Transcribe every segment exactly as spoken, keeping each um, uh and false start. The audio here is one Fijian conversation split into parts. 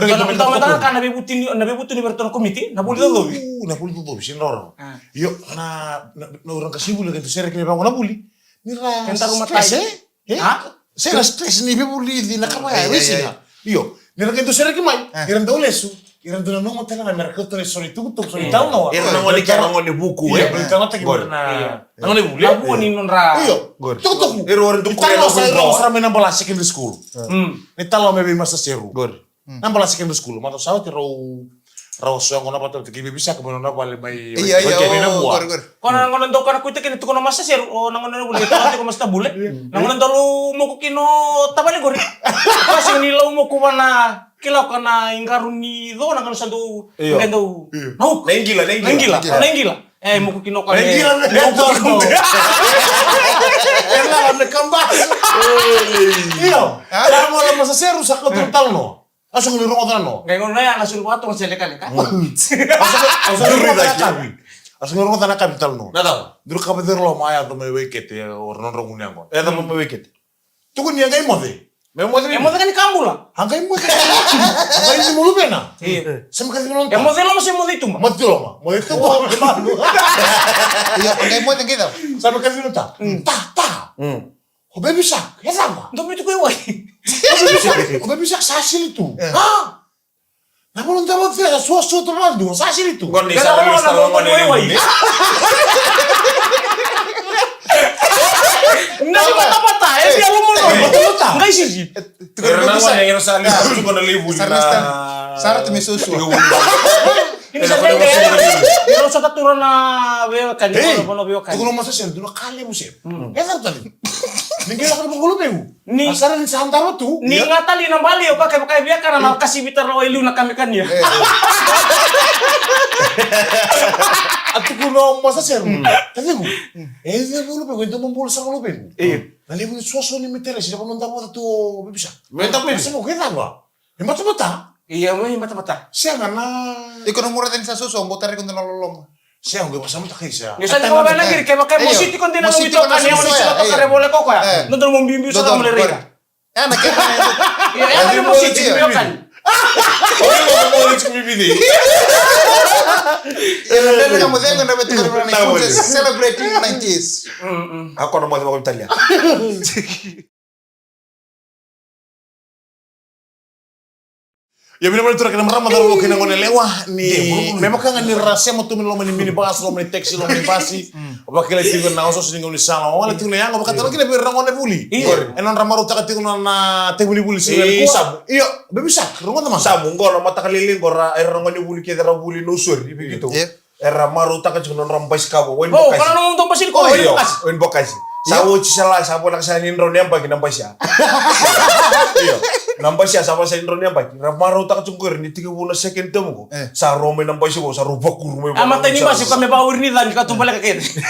Ora dau mataka na veivutuni, na veivutuni vei iratou na komiti, na vuli cocovi. Na vuli cocovi, sega ni rawa. Io, na, na, na ura qasenivuli, keitou sereki mai vaqo na vuli. Ni ra stress, e? Sega, stress ni veivulici na ka vaya, veisiga. Io, ni ra keitou sereki mai, ira dau lesu, ira dau nanuma tale ga me ra kauta na so na itukutuku, so na italanoa. Ira na gone kea, na gone vuku, e? Io, na gone vuku, e? Na vua ni nodra. Io, tukutuku. Ira ora dau kore na vuli. Italanoa sa ira sara mai na Bala Secondary School. Ni talanoa me vei Master Seru. Qori. Na bala secondary school, matou sa oti rau, rau so yaqona vata oti kei Baby Shark mai nona vale mai. Ia, ia, mai Nabua. Qori, qori. Ko na gona dau kana kuita kina tukuna o Masa Seru, o na gona na vuli, tukuna tiko o Masa Bule. Na gona dau lau moku kina o tavale qori. Kasi ni lau moku vana kila ko na iqaru ni co na gona sa dau, qai dau. Na uku. Na iqila, na iqila. Na iqila. E, moku kina o koya. E, na moku kina o koya. E, na, na kamba. Io. Sa mola Masa Seru sa kauta na talanoa. Au sa qai rogoca na noa. Qai gauna ya na sulu vakatonga se lekaleka. Au sa qai rogoca na kavi. Au sa qai rogoca na kavi talanoa. Na cava? Duru kava cei ra loma a yaco mai Waikete, o ra nodra gunu yaqona. E cava mai Waikete? Tukuni a qai moce. Me moce. E moce ka ni kabula. A qai moce. A qai ni muluvena. Io. Sa me kaci loma. E moce loma se moce i tuba. Moce i loma. Moce i tuba. Io, a qai moce qai cava? Sa me kaci loma ta. Ta, ta. O Baby Shark, e cava? Dou biuti koya i wai. O Baby Shark, o Baby Shark sa sili tu. A? Na vanua dau vata sa suasua tu na dua, sa sili tu. Gone sa na lista na gone ni wai. Na ni batabata, e via lomo lomo. Qai sisi. Era na gone era sa lista tu gona levu na. Sa rata me suasua. Ni sa dede, ni rau sa tatura na veiwekani, hey, kono kono veiwekani. Tukuna o Masa Seru, dua na ka levu se. E cava tale? Ni qai lako na vakaluvequ. Ni a sara ni sa dava tu. Ni ga tali na bali o ka kevaka e viakana na kasi vita rawa i liu na kamikania. A tukuna o Masa Seru. Taciqu. E cava vakaluvequ, e dua mo bula sara vakaluvequ. Na levu ni suasua ni meteresi, na vanua dava tu o Baby Shark. Me dava. Masa mo ke cava? E batabata? Ia, me batabata. Sega na. Iko na mura tani sa soso, mo tare kondo na loloma. Sega, qo e vakasamataka isa. Ni sa ni kau vena qiri, kevaka e mositi kondo na loloma, ito kani, e mositi kondo na loloma. Dodonu mo biubiu sa na mole reira. E na kena. Ia, e na mositi biu kani. Oi, mo mo ni timi bidi. Ena dela ka mo cenga na vetu ka na ni celebrating nineties. Ako na mo mo Italia. Ia, vinaka vakalevu turaga kei na marama, cauravou kei na goneyalewa, ni me vaka ga ni ra sema tu mai na loma ni minibus, loma ni taxi, loma ni basi. Vakilai tiko na osooso ni gaunisala, wale tiko na yago, vakatale kina vei ira na gonevuli. Io. E nodra marautaka tiko na, na tekivu ni vuli siga nikua. Io, Baby Shark, rogoca mada. Samu, qo na mataka lailai qo ra, era na gonevuli kece ra vuli na usori, i vei keitou. Era marautaka tiko na nodra basikava, wai ni bokasi. Ko na nodra basikava, wai ni bokasi. Sa oti sala, sa voleka sa ni drau ni yabaki na basi ya. Io. Na basi ya sa voleka sa ni drau ni yabaki. Ra marautaka tiko qori ni tekivu na second term qo. Sa rau mai na basi qo, sa rau vakuru mai. A matai ni basi ka me vakauri ni cagi ka tu voleka kece.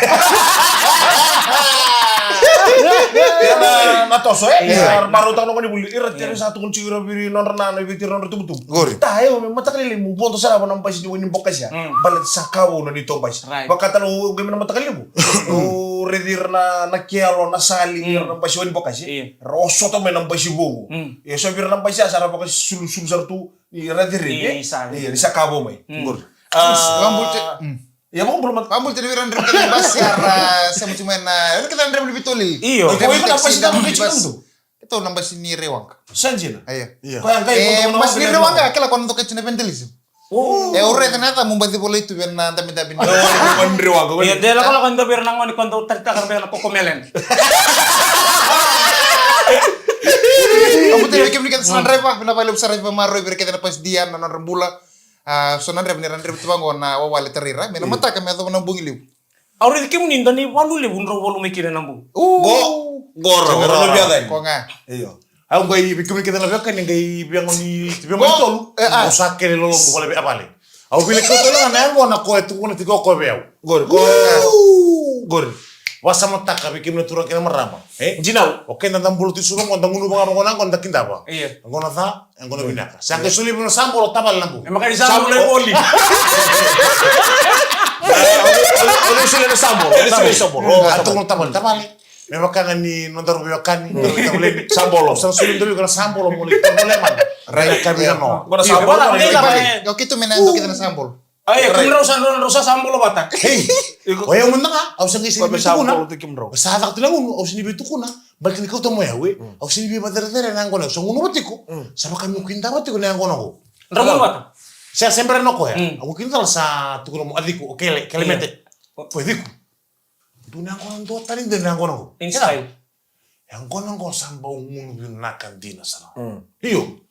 Ia na, na toso, e? Ia. Ra marautaka na gone vuli. Ira tere sa tukuni tiko ira vei nodra nana, vei ira nodra tubutubu. Qori. Ta, e, me mataka lailai mo vodo sara vua na basi ni wai ni bokasi ya. Baleta sa ka vou na neitou basi. Right. Vakatale o qai mai na mataka levu. O raici ira na, na kelo, na sali, ira na basi wai ni bokasi. Io. Ra osota mai na basi vou. Ia so vei ira na basi ya sa ra vakasulusulu sara tu, ni ra ciri, e? Ni sa ka vou mai. Qori. Ia vakabula mada. Vakabula tale vei ira na draiva ni basi ya ra sema tu mai na, ira kece na draiva ni veitoli. Io. Draiva ni taxi, draiva ni basi. Keitou na basi ni Raiwaqa. Sa dina? Io. Io. Koya qai, e, basi ni Raiwaqa, kila ko na dokaji na vandalism. O. E, au raica na yaca mo baci volai tu vei na dabedabe ni. Io, de lakolako ni dau vei ira na gone ko dau taritaka vei na Cocomelon. Au butei vei kemuni kece sa na draiva, vinaka vakalevu sara, vakamaroroi vei ira kece na basi dia na nodra bula. A, so na draiva ni ra draiva tu vaqo na wawale tarai ira, me na mataka me yacova na bogi levu. Au raici kemuni dua na ivalu levu drau valu mai kina na bogi. Qo, qo ra, qo ra na veiwekani. Ko ga. Io. Au qai vei kemuni kece na veiwekani, qai via goni, via goni tolu. Au sa kele loloqu vale vei a vale. Au via kauta tale ga na yaqona ko e tukuna tiko o koya vei au. Qori, qori. Vakasamataka vei kemuni na turaga kei na marama. E? Dinau. O keda da bula tu i Suva qo, da gunuva ga vaqo na yaqona da kidava. Io. Yaqona ca, yaqona vinaka. Sa qai solia vei na sabolo tavale na bogi. E maka ni sabolo e voli. Oi, oi, oi, solia na sabolo. Solia na sabolo. A tukuna tavale, tavale. Me vaka ga ni nodaru veiwekani, nodaru veiwekani. Sabolo. Sa solia vei iko na sabolo mo lai tavale mada. Rai na kavi na noa. Qo na sabolo. Io, keitou me na yaco kece na sabolo. Ai, kemudrau sa, kemudrau sa sabolo vata. Ei, o yau mada ga, au sa qai sega ni via tukuna. Sa caka tu na gunu, au sega ni via tukuna. Baleta ni kauta mai o yau, e. Au sega ni via vakacerecerei na yaqona, au sa gunuva tiko. Sa vaka meu kidava tiko na yaqona qo. Drau gunuva vata? Sa, se bera na koya. Au kidacala sa tukuna mo Aciku, o Kele, Kelemete. O Aciku. Dua na yaqona duatani dua na yaqona qo. Yaqona qo sa bau gunu vinaka dina sara. Io.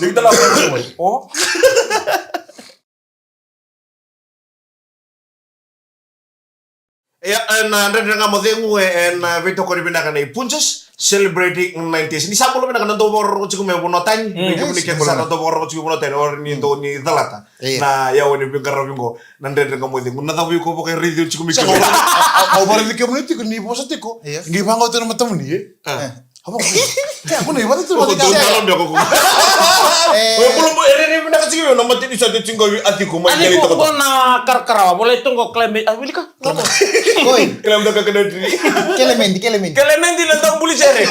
Ni tala ko mai. O. Ia, e na dredre ga mo cegu e na veitokoni vinaka nei Punjas. celebrating nineties. Ni sa bula vinaka na dau vakarorogo tiko mai vanua tani. Mm. Ni kemuni kece sa na dau vakarorogo tiko vanua tani, or ni dau ni calata. Io. Na yawa ni veiqaravi qo, na Dredre Ga Mo Cegu. Na cava iko vakaraici tiko mai kina? Au vakaraici kemuni tiko ni vosa tiko. Io. Qai vaqo tu na matamuni, e? A. Au vaqo. Ke, au na i vata tu na matamuni. Dau taro beka ko. E. Oi, bula mo, e rere vinaka tiko na mateni sa te tiko a tiko mai. A tiko qo na karakarawa, volai tu qo Clement, a, wilika. Koi. Kelemendi, Kelemendi. Kelemendi, Kelemendi. Kelemendi na dau buli sere.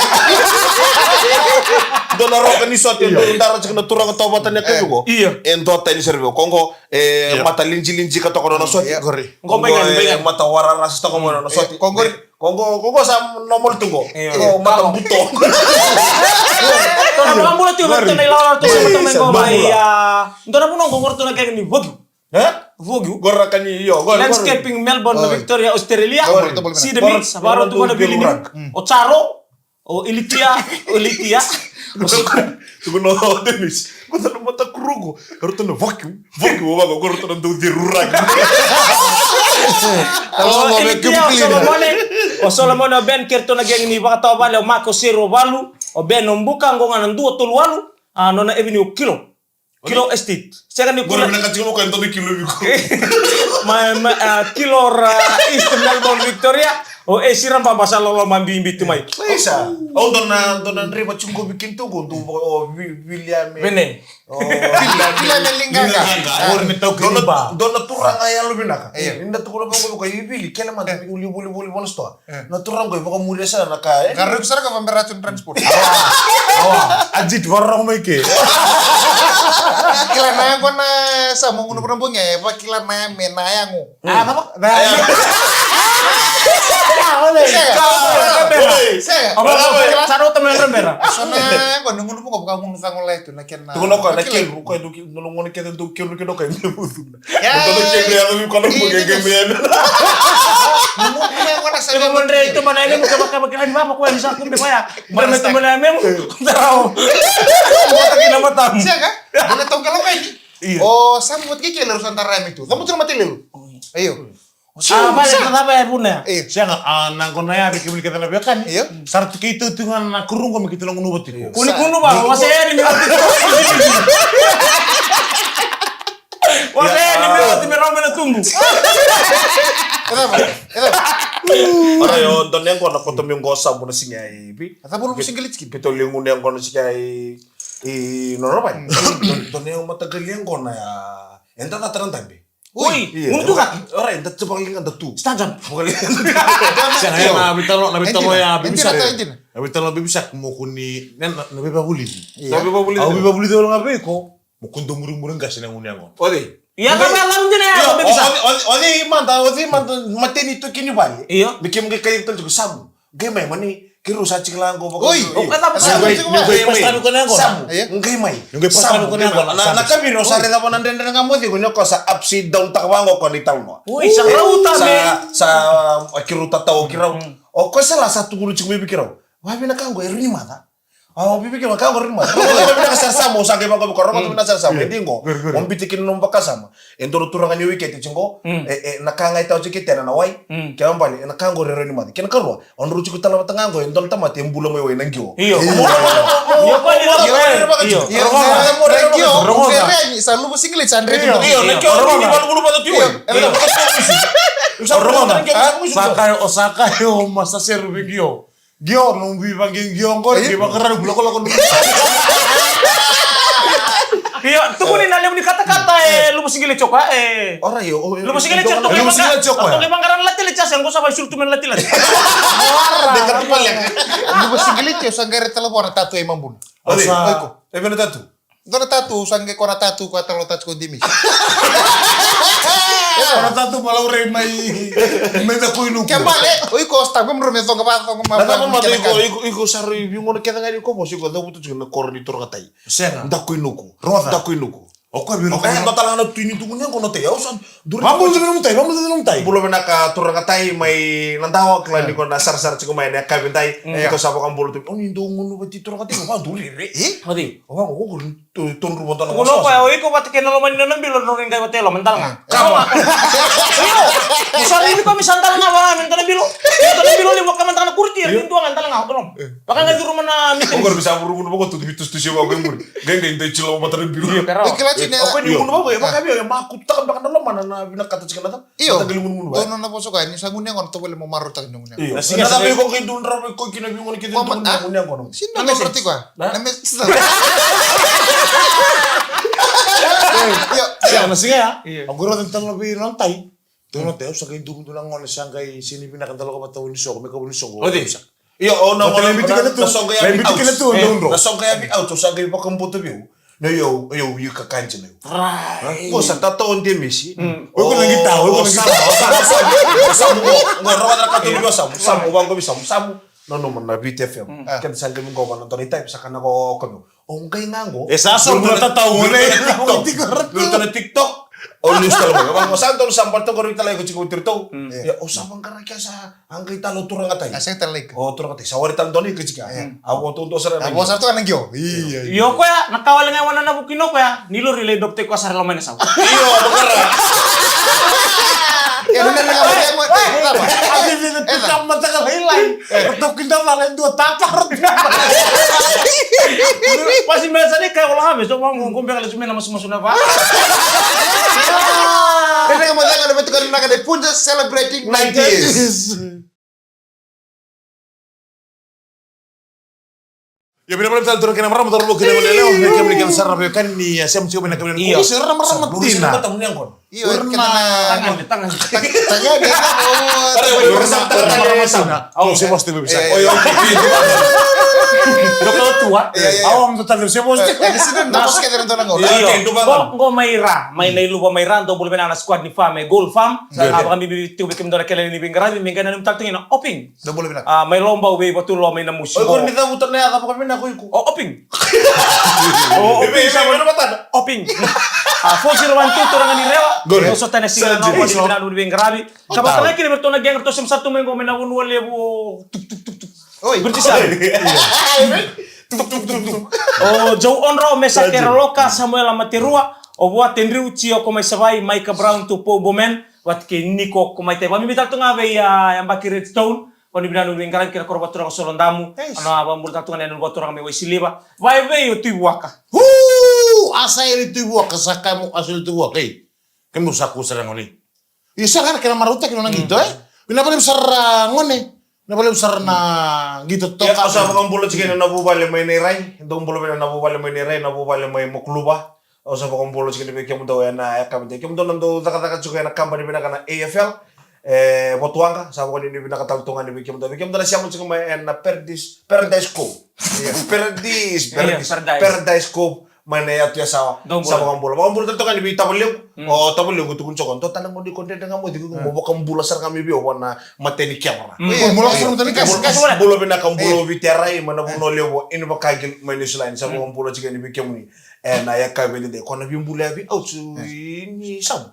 Dua na roka ni sote, dua na dara tiko na turaga tauvata ni kavi qo. Io. E dua tani sere vei. Ko qo, e, mata linji linji ka toka na sote. Io. Qori. Qo bai qo, e, mata warara sa toka na sote. Ko qori. Ko qo, ko qo sa normal tu qo. Io. Ko mata buto. Tona bula tu, tona ilala tu, tona qo mai, a, dua na vuna qo qori tona kena ni voki. E? Voki. Qori ka ni, io, qori, qori. Landscaping, Melbourne, Victoria, Australia. Qori. City Mix, qori, varo tu qori na vili ni. Mm. O Charo, o Ilitia, o Ilitia. Tukuna o Demis. Ko tana mata kuruku. Qori tana vacuum. Vacuum, o vaka, qori tana dau ceru raki. O Ilitia, o Solomone. O Solomone, o Ben, kere tona geng ni vakatawa vale, o Mark, o Seru, o Valu. O Ben, o Buka, qo ga na dua tolu walu. A, nona avenue o Kilo. Kilo Estate. Sega ni kura. Bora vinaka tiko mo koya donu kilo viko. Ma, ma, a, Kilo ra East Melbourne, Victoria. O e sira baba sa lolo ma bibi tu mai. Isa. O dona, dona driver tiko viki tu qo, dou o Wi-, William. Vene. O William Linganga. Linganga. Ori me tau kiri ba. Dona, dona turaga yalo vinaka. Io. Inda tukuna vaqo vaqo i Vili, kele mada, uli, uli, uli, uli, uli, uli, uli, E. Na turaga qo e vakamuria sara na ka, e? Qaravi sara ka vabera tu na transport. Awa. Awa. Ajit, varorogo mai ke. Kila na yago na sa mo gunu vura bunge, e vakila na yame na yago. Mm. A, na va-, na yame. Sega. Sega. Awa, awa, sa rauta mai bera. So na yago, ni gunu vura vaka gunu sa ngolai tu na kena. Tukuna ko na kila. Kelu, ko e duki, no gunu keda duki, kelu, kelu, ko e duki. Ya, ya, ya. Sega. Io. O Samu vata kei Kelo sa dara yame tu. Samu tu na mate lelu. Io. Ah, vale, sa cava e vuna ya? Io. Sega, a, na gona ya vei kemuni kece na veiwekani. Io. Sa ra tu keitou tu ga na kuru qo me keitou na gunuva tiko. Io. Kuni gunuva, o se yani me oti. O se yani me oti me rawa me na tubu. E cava, e cava. Ora yo, dona yaqona koto me qo Samu na siga i vi. A cava luvu siga liti kina? Keitou ligu na yaqona siga i, i nona vai. Dona yaqona mataqali yaqona ya. Eda cata na dabe. Oi, io, unu tu cake. Ora, eda tu vakaliga da tu. Stand up. Vakaliga da tu. Sega, io. Na vitalo, na vitalo ya bibisake. Na vitalo bibisake mo kuni, na, na, na veivavulici. Io. Na veivavulici. Au veivavulici wale ga vei iko. Mo kuni dau murimuri qase na gunu yaqona. O cei? Ia, ka vei lau dina ya, io, o cei, o cei, o cei mada, o cei mada, mateni toki ni vale. Io. Me kemu qai kai tale tiko Samu. Qai mai, mani, keirau sa tiko la qo vaka. Oi! O, ka cava Samu? Qai mai. Samu, qai mai. Qai mai. Na, na kaviri, o sa raica vua na Dredre Ga Mo Cegu, ni o koya sa upside down taka vaqo o koya na italanoa. Oi, sa rauta me. Sa, sa, a, keirau tatau o keirau. Mm. O koya sa la sa tukuna tiko mai vei keirau. Vavinaka qo, e rui ni maca. A, o viviki ma ka qori ma. Rogoca vinaka sara Samu, o sa qai vaqo vaka, rogoca vinaka sara Samu. E dina qo. Mo biuta kina nomu vakasama. E dua na turaga ni wikete tiko qo. E, e, na ka ga e tau tiko kei tena na wai. Kena bale, na ka qori e rau ni mate. Kena karua, o drau tiko tale vata ga qo, e dua na tamata e bula mai wai na qio. Io. Io, ko ni io. Io, io, io, sa luva singlet sa dreti. Io, na qio ni valuvulu vata tiko. Io. Sa kaya, o sa kaya, o ma sa seru vei qio. Qio, nomu vivaqi qio qori, qi vakarau, lokoloko. Io, tukuni na levu ni katakata e luva singileti o koya, e. Ora io, o, luva singileti o koya. Luva singileti o koya. Toka i vaqara na latilati, sa qo sa vaisulu tu mai na latilati. Ora. Luva singileti, au sa qai rai tale vua na tatu e Mabuna. O cei? O iko. E vei na tatu? Dua na tatu, sa qai ko na tatu ko a talo tatu ko Dimis. Ko na tatu ma laurai mai, mai da ko inuku. Ke bale, o iko sta, me mro me coqa va, coqa ma. Na cava ma iko, iko, iko sa rui viugona kece ga ni ko vosi ko cavutu tiko na koro ni torokatai. Sega. Da ko inuku. Rogoca. Da ko inuku. O koya vei iko. O koya e dua tale ga na tui ni tuku ni yaqona o tai, au sa duri. Vamudu na mutai, vamudu na mutai. Bula vinaka turaga tai mai na dawa, kila ni ko na sarasara tiko mai na yakavi dai. Iko sa vakabula tu. O ni dou gunu vati turaga tai, o va duri re. E? Vati. O va ko ko tu tu ruvo dona. Ko no ko ya o iko vata kei na loma ni nona bilo, no ringai vata e loma dala ga. Come on. Io. Mo sa rini ko mi sa dala ga vata me dona bilo. Dona bilo ni vaka mantaka na kurti, rini dua ga dala ga o loma. Vaka ga curu mana mi. Ko mi sa vuru vuru vaka tu mi tu tu se vaka muri. Gai gai dai cila vata na bilo. Io, kera. Kila cini. O ko ni vuru vaka vaka vio ya maku taka vaka na loma na vinakata cika na ta. Io. Taqali gunugunu, eh? Donu na vosa koya, ni sa gunu yaqona, tovolea mo marautaka ni gunu yaqona. Io. Na siga sa vei ko qai dua drau vei ko kina vei gona ki dua gunu yaqona. Sina na marautaka koya. Na me sina. Io. Io, na siga ya. Io. Au qai rauta tale na vei na tai. Dua na tai, au sa qai dua na gone sa qai sini vinaka dalo ka vata ni soko, me ka ni soko. Odi. Io, o na, o na, na soqo ya vi out. Na soqo ya vi out, o sa qai vakabuta vei au. Na io, io, io ka kanji na io. Right. Ko sa tata o dia mesi. O iko na gita, o iko na gita. O Samu, o Samu, o Samu, o Samu, o Samu, o vango vi Samu, Samu. No, no, na Viti F M. Keda sa qai mi qo vana dona i type sa kana ko ko. O qai ga qo. E sa so na tata o ne. Luta na TikTok. O ni stala mo. Vango sa dona sa bata ko ri tala ko tiko tirtou. Ya, o sa vangara kya sa. A qai tale o turaga tai. A sega tale laika. O turaga tai. Sa wari tale dona i kajika. A vo tou dua sara. A vo sara tu ana qio. Io. Io koya, na ka wale ga wana na vukino koya. Ni lori lai dopte koya sara loma ina sau. Io, vakara. E, nuna na ka wale ga. E, tama. A vivi na tuka mataka lai lai. E. Toki na vale dua tata. Pasi mesa ni kai wala ha me so wangu ngumbe kala sumena masumasu na va. E, na ka mataka na vetuka na ka de punja celebrating ninety years. Ia, vinaka vakalevu tale turaga kei na marama, turaga kei na marama, leo, na kemuni kece sara vei kani ni, a, sema tiko mai na kemuni. Io. Ko sera na marama tina. Io, kena na tagane, tagane. Tagane, tagane. Au se vosa tiko vei sa. Oi, oi. Doka tua. Au am tatavi se vosa. Io. Qo, qo mai ra, mai na iluva mai ra, dou bula vinaka na squad ni farm, e Gold Farm. A, vakabibi tiko vei kemudou na kele ni veiqaravi, me qai nanumi tale tu ga na Oping. Dou bula vinaka. A, mai Lobau vei Vatulo mai Namusi. Oi, ko ni cavuta na yaca vakavinaka ko iko. O Oping. O Oping. Oping. A, four zero one two turaga ni Rewa. Good. Au sota na siga na noqu ni vinaka ni veiqaravi. Sa vakatalaki ni vei ratou na gang ratou sema sa tu mai qo mai na vanua levu. Tuk, tuk, tuk, tuk. Oi. British Army. Tuk, tuk, tuk, tuk. O Joe Onro, Mesa Keraloka, Samuela Materua, o Vuate Driu, Tio ko mai Savai, Maika Brown, Tupou Bowman, vata kei Niko ko mai Tai. Vakabibi tale tu ga vei, a, yabaki Redstone, vakanuinui vinaka ni veiqaravi kei na koro vaturaga Solodamu. Ana vakabula tale tu ga na yanuyanu vaturaga mai Waisiliva. Vakaevei o Tui Vuaka. Hu! A sa yali Tui Vuaka, sa kaya mo a sa yali Tui Vuaka, ei. Kemu sa ku sara goni. Ia sa ga na kena marautaki nona qito, e? Vinaka vakalevu sara na gone. Vinaka vakalevu sara na qito toka. Ia, au sa vakabula tiko kina na vuvale mai Nairai. Dou bula vinaka na vuvale mai Nairai, na vuvale mai Mokoluva. Au sa vakabula tiko kina vei kemudou ena yakavi edaidai. Kemudou na dau cakacaka tiko ena kabani vinaka na A F L. E Votuaqa, sa vakanuinui vinaka tale tu ga ni vei kemudou. Vei kemudou na sema tiko mai ena Paradise, Paradise Cove. Ia, Paradise, Paradise, Paradise Cove. Mai na yatu Yasawa. Sa vakabula. Vakabula tale toka ni vei tavalequ. O tavalequ tukuni tiko. Dua tale goni ko dredre ga mo tiko mo vakabula sara ga mai vei au vua na mata ni kevara. Bula vinaka bula o Viti Arai mai na vanua levu o Invercargill mai Niusiladi. Sa vakabula tiko ni vei kemuni. E na yakavi edaidai ko na veibula yavi au tu i ni Samu.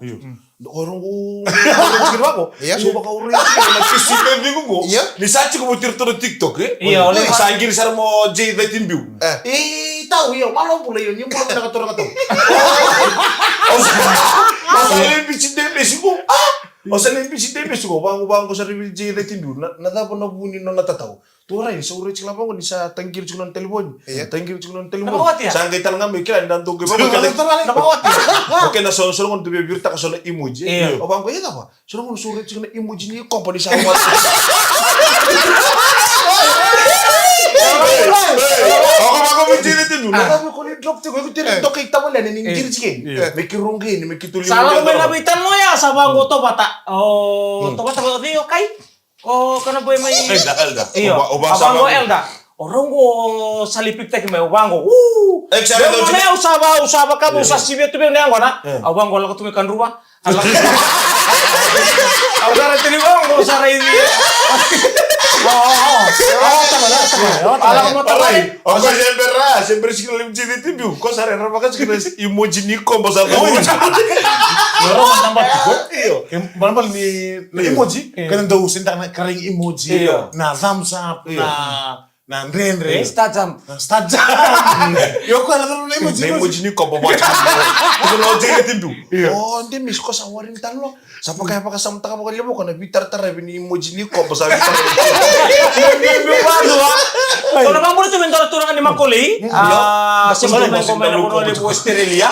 O rogo. Ia. So vaka o rei tiko na kisi me vigu go. Ia. Ni sa tiko mo tiro toro TikTok, e? Ia, o le sa qiri sara mo J thirteen biu. E. E, tau, ia, malo bula, ia, ni bula na ka toro ka tau. O sa, o sa le bici de mesi go. A? O sa le bici de mesi go. Vangu, vangu, sa revi J thirteen biu. Na, na cava na vu ni nona tatau. Turai, sa ure tiko na vangu ni sa taqiri tiko na telefoni. Ia. Taqiri tiko na telefoni. Sa qai tala ga mai kila ni dau qai vava kena. Na vangu ati. O kena so, so na gona tu via viritaka so na emoji. Ia. O vangu, ia cava? So na gona so ure tiko na emoji ni koba ni sa vata. Ako, ako, me tiri tiko. Na cava ko ni drop tiko, ko tiri toka i tavale ni qiri tiko. Ia. Me ki roqi ni, me ki tuli. Sa lako mai na veitalanoa ya, sa vangu o Tovata. O Tovata, o cei o kai? O kana boy mai. Elda, Elda. Io. O vango Elda. O rau qo sa lipipitaki mai o vango. Uu. Exactly. Au sa va, au sa va ka, au sa sivia tu vei na yaqona. Au vango lako tu mai Kadruva. Au sa ra tini vango, au sa ra ivi. Ala mo tarai. O ko se bera, se bera sikila lim jini tibiu. Ko sa ra ra vaka sikila emoji ni kombo sa. Io. Balabala ni emoji. Kana dau sendaka na karaiga emoji. Io. Na thumbs up, na Na dredre. Star jump. Na star jump. Io, ko na emoji. Na emoji ni kobo vata. Ko na ojere tindu. Io. O, de miss ko sa warin talo. Sa vaka, vakasamataka vakalevu ko na veitarataravi ni emoji ni kobo sa veitarataravi. Ko na vabula tu me dua na turaga ni makoli. Io. A, se mo me ko mai na vanua levu Australia.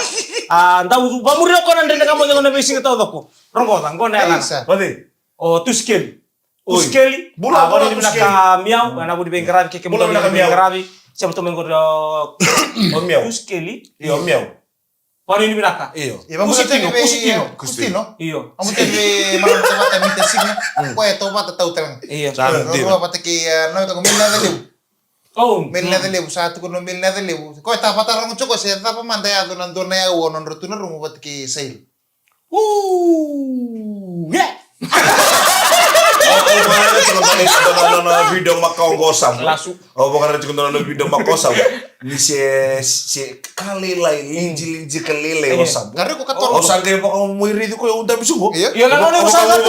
A, dau vamuri ko na dredre ka mo na veisiga taucoko. Rogoca, qo na yacana. Ei, sa. Vacei? O Tusikeli. Oi. Tusikeli. Bula, a, bula, vuni vinaka Tusikeli. Miau, ena vuni veiqaravi, keke bula, bula, vinaka Miau. Veiqaravi. Sema tu mai qori o Miau. Tusikeli. Io, Miau. Vuni vinaka. Io. Io, vamos Kusitino, ter vei, Kusitino. Kusitino. Io. Vamos ter vei marama Tovata Mita Signa. Mm. Koya Tovata tau tale ga. Io. Sa dina. Rua vata kei, eh, na weta ko Meli Nacalevu. Oh. Meli Nacalevu, sa tukuna o Meli Nacalevu. Koya Tovata rogo tiko se cava mada yaco na dua na yau o nodra tu na rumu vata kei Sail. Ooh, yeah. Au vakaraica tiko na, na, na, na video makawa qo Samu. Lasu. Au vakaraica tiko na, na video makawa Samu. Ni se, se ka lailai, linji, linji ka lailai o Samu. Qari ko ka toro. Au sa qai vakamoirici koya au dabe suqo. Io. Io, na nona au sa qai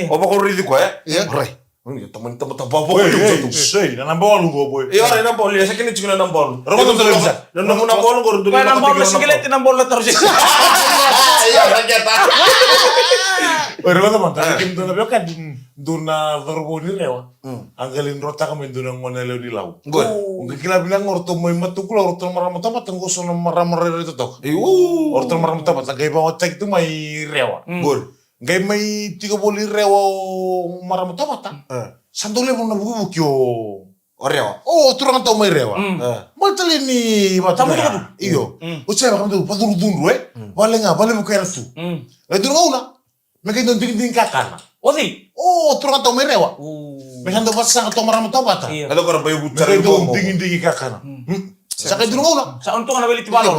vakamoirici koya. Io. Rai. Oi, oi, oi, oi, na namba walu qo, boy. Io, rai, namba walu, io, sa kena tiko na namba walu. Rogo tu tale sa. Na, na, na namba walu qo, dua na namba walu, na sikileti, namba walu na taro. Io, na keta. Oi, rogo tu mada, kemudou na veiwekani, dua na cauravou ni Rewa. Mm. A qai lai drotaka mai dua na gone yalewa ni Lau. Qori. O qai kila vinaka qo, ratou mai Matuku Lau, ratou na marama Tovata, qo so na marama rairai totoka. Io. O ratou na marama Tovata, qai vakawataki tu mai Rewa. Mm. Qori. Qai mai tiko voli Rewa o marama Tovata. E. Sa dau levu na vukivuki o, o Rewa. O turaga tau mai Rewa. Mm. E. Baleta ni vata. Tabu, tabu. Io. Mm. O sa vaka me dau vacurudru, e? Mm. Vale ga, vale vuka era tu. Mm. E dua na gauna. Me qai dau digidigi kakana. O cei? O turaga tau mai Rewa. O. Me sa dau vasaga tu o marama Tovata. Io. Me qai dau digidigi kakana. Mm. Mm. Sa qai dua na gauna. Sa on toka na veleti valo.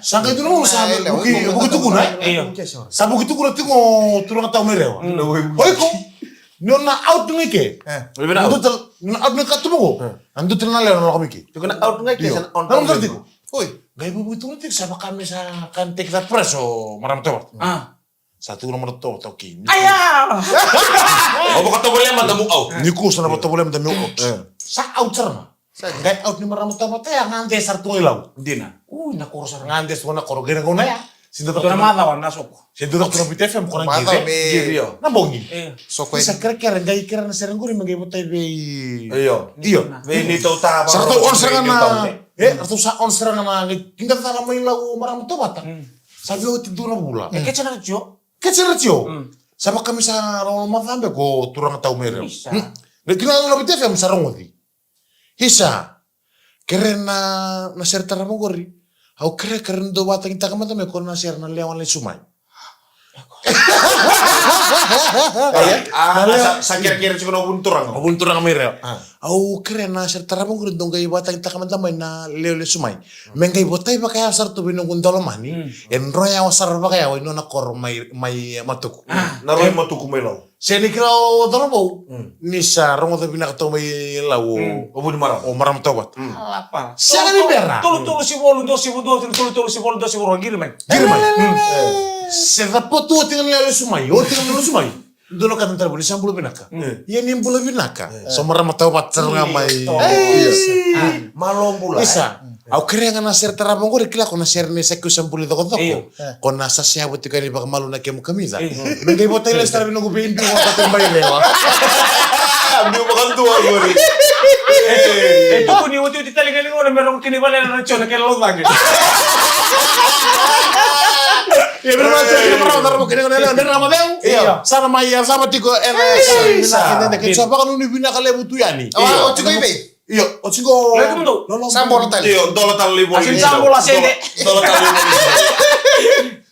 Sa qai dua na gauna sa vuki, vuki tukuna, e? Io. Sa vuki tukuna tiko o turaga tau mai Rewa. Mm. O iko. Ni o na out ga i ke. E. Na dua tale, ni o na out ga i ke tu mai qo. E. Na dua tale na lewe na lako mai ke. Tiko na out ga i ke, sa na on tale tiko. Oi. Qai vuki tukuna tiko sa vaka me sa can take that pressure o marama Tovata. A. Sa tukuna marama Tovata, okay. Aya! Au vakatovolea mada meu out. Nikua sa na vakatovolea mada meu out. E. Sa out sara ga. Sa qai out ni marama Tovata ya, gade sara tu ga i Lau. Dina. Ui, na koro sara, gade sara tu ga na koro, qai na gauna ya. Sa dau caka tu na macawa na soko. Sa dau caka tu na Viti F M, ko na qiri. Qiri, io. Na bogi. E. Soko. Sa kerekere, qai kerea na sere qori me qai votai vei. Io. Io. Vei ni tau tava. Sa ratou on sara ga na. E, ratou sa on sara ga na, qai kida cala mai Lau o marama Tovata. Mm. Sa via oti dua na vula. E, kece na ratio. Kece na ratio. Mm. Sa vaka me sa loma macawa beka o turaga tau mai Rewa. Isa. Mm. Qai kila na Viti F M sa rogoci. Isa. Kerea na, na sere tarava qori. Au kerea, kerea ni dou vakatagitaka mada mai ko na sere na Lewa Lesu Mai. A, a, sa, sa kerekere tiko na vu ni turaga. Na vu ni turaga mai Rewa. A. Au kerea na sere tarava qori dou qai vakatagitaka mada mai na Lewa Lesu Mai. Me qai votai vakaya sara tu vei noqu daulomani. Mm. E dro yawa sara vakayawa i nona koro mai, mai Matuku. A. Na rua i Matuku mai Lau. Se ni kila o cauravou. Mm. Ni sa rogoca vinaka tu mai Lau o, mm, o vu ni marama. O marama Tovata. Mm. Sega ni bera. Tolu, tolu, sivolu, dua, sivolu, dua, tolu, tolu, sivolu, dua, sivolu, qiri mai. Qiri mai. Mm. Se capotu oti ga na Lewa Lesu Mai. Oti ga na Lewa Lesu Mai. Dua na ka na talevoni, sa bula vinaka. Mm. Ia ni bula vinaka. Mm. So marama Tovata sara ga mai. Ei. Malo bula, e? Isa. Au kerea ga na sere tarava qori, kila ko na sere ni sa keu sa buli cokocoko. Io. Ko na sa seyavu tiko yani vakamalua na kemu kamica. Io. Me qai votai lesu tale vei noqu veibiu vakatu mai Rewa. Biu vakadua qori. E, e tukuni otioti tale ga ni gauna me rogo kina i vale na Jona kei Laucaqe. Ia me rogo kina i vale na Jona kei Laucaqe. Io. Sa na mai yacova tiko ena. Ei, sa. Sa vakanuinui vinaka levu tu yani. Io. O tiko i vei? Io, o tiko. Lolo. Sa bola tale. Io, dola tale lai voli. Sa bola sede. Dola tale lai voli.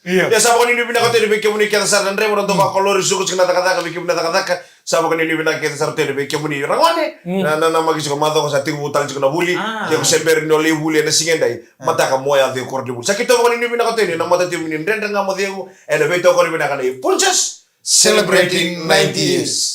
Io. Ia, sa vakanuinui vinaka tu yani vei kemuni kece sara na draiva, na dau vakalori suka tiko na cakacaka, vei kemuni na cakacaka. Sa vakanuinui vinaka kece sara tu yani vei kemuni ragone. Mm. Na, na, na maki tiko macawa sa tiko vou tale tiko na vuli. A. Ke ko se bera ni o lai vuli ena siga edai. A. Mataka mo yaco i koronivuli. Sa keitou vakanuinui vinaka tu yani na matatimi ni Dredre Ga Mo Cegu ena veitokoni vinaka nei Punjas. Celebrating ninety years.